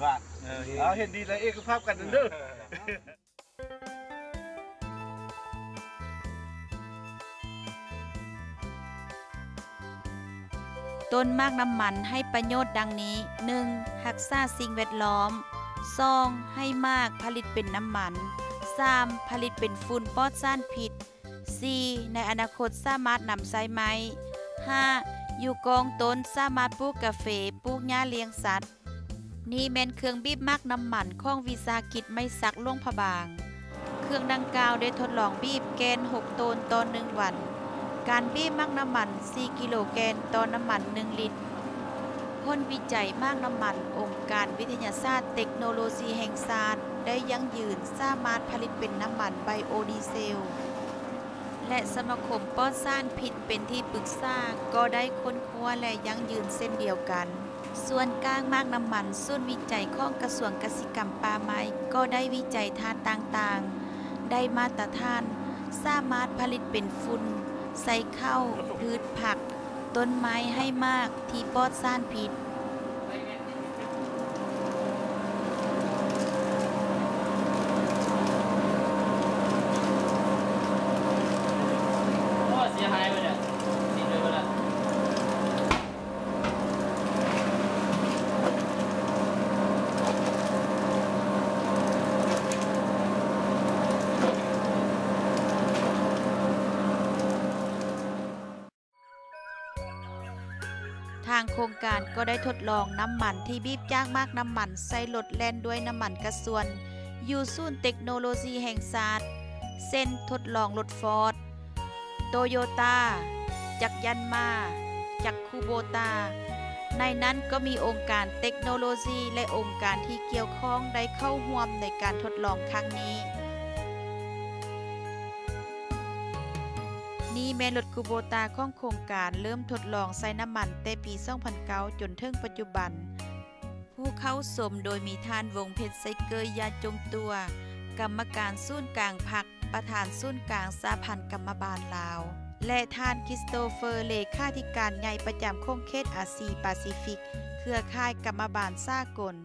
ວ່າ ເອີ ເອົາ ເຫັນດີແລ້ວເອກະພາບກັນເດີ. ຕົ້ນໝາກນ້ຳມັນໃຫ້ປະໂຫຍດດັ່ງນີ້: ໜຶ່ງ ຮັກສາສິ່ງແວດລ້ອມ, ສອງ ໃຫ້ໝາກຜະລິດເປັນນ້ຳມັນ, ສາມ ຜະລິດເປັນຝຸ່ນປອດສານພິດ, ສີ່ ໃນອະນາຄົດສາມາດນຳໃຊ້ໄມ້, ຫ້າ ຢູ່ກ້ອງຕົ້ນສາມາດປູກກາເຟ, ປູກຫຍ້າລ້ຽງສັດ. ນີ້ແມ່ນເຄື່ອງບີບໝາກນ້ຳມັນຂອງວິສາຫະກິດໄມ້ສັກຫຼວງພະບາງ. ເຄື່ອງດັ່ງກ່າວໄດ້ທົດລອງບີບແກ່ນຫົກໂຕນຕໍ່ໜຶ່ງວັນ. ການບີບໝາກນ້ຳມັນສີ່ກິໂລແກ່ນຕໍ່ນ້ຳມັນໜຶ່ງລິດ. ຜົນວິໄຈໝາກນ້ຳມັນ ອົງການວິທະຍາສາດເຕັກໂນໂລຊີແຫ່ງຊາດໄດ້ຢັ້ງຢືນ ສາມາດຜະລິດເປັນນ້ຳມັນໄບໂອດີເຊລ ແລະ ສະມາຄົມປອດສານພິດເປັນທີ່ປຶກສາກໍໄດ້ຄົ້ນຄວ້າ ແລະ ຢັ້ງຢືນເຊັ່ນດຽວກັນ. ສ່ວນກ້າງໝາກນ້ຳມັນ ສູນວິໄຈຂອງກະຊວງກະສິກຳປ່າໄມ້ກໍໄດ້ວິໄຈທາດຕ່າງໆ ໄດ້ມາດຕະຖານ, ສາມາດຜະລິດເປັນຝຸ່ນໃສ່ເຂົ້າ, ພືດຜັກ, ຕົ້ນໄມ້ໃຫ້ໝາກທີ່ປອດສານພິດ. ທາງໂຄງການກໍໄດ້ທົດລອງນ້ຳມັນທີ່ບີບຈາກໝາກນ້ຳມັນໃສ່ລົດແລ່ນດ້ວຍນ້ຳມັນກະຊວນ ຢູ່ສູນເຕັກໂນໂລຊີແຫ່ງຊາດ ເຊັ່ນ ທົດລອງລົດຟອດ, ໂຕໂຍຕາ, ຈັກຢັນມາ, ຈັກຄູໂບຕາ. ໃນນັ້ນກໍມີອົງການເຕັກໂນໂລຊີ ແລະ ອົງການທີ່ກ່ຽວຂ້ອງໄດ້ເຂົ້າຮ່ວມໃນການທົດລອງຄັ້ງນີ້. ນີ້ແມ່ນລົດຄູໂບຕາຂອງໂຄງການ ເລີ່ມທົດລອງໃສ່ນ້ຳມັນແຕ່ປີສອງພັນເກົ້າ ຈົນເຖິງປັດຈຸບັນ. ຜູ້ເຂົ້າຊົມໂດຍມີທ່ານ ວົງເພັດ ໄຊເກີຍ ຢາຈົງຕົວ ກຳມະການສູນກາງພັກ, ປະທານສູນກາງສະຫະພັນກຳມະບານລາວ ແລະ ທ່ານ ຄຣິສໂຕເຟີ ເລຂາທິການໃຫຍ່ປະຈຳຂົງເຂດອາຊີປາຊີຟິກ ເຄືອຂ່າຍກຳມະບານສາກົນ.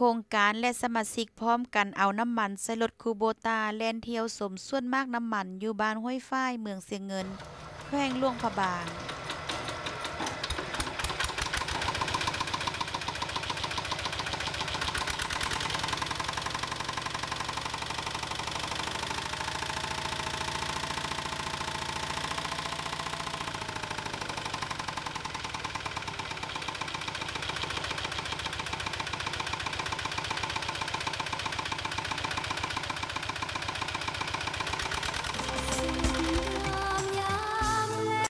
ໂຄງການ ແລະ ສະມາຊິກພ້ອມກັນເອົານ້ຳມັນໃສ່ລົດຄູໂບຕາ ແລ່ນທ່ຽວຊົມສວນໝາກນ້ຳມັນ ຢູ່ບ້ານຫ້ວຍຝາຍ ເມືອງຊຽງເງິນ ແຂວງຫຼວງພະບາງ.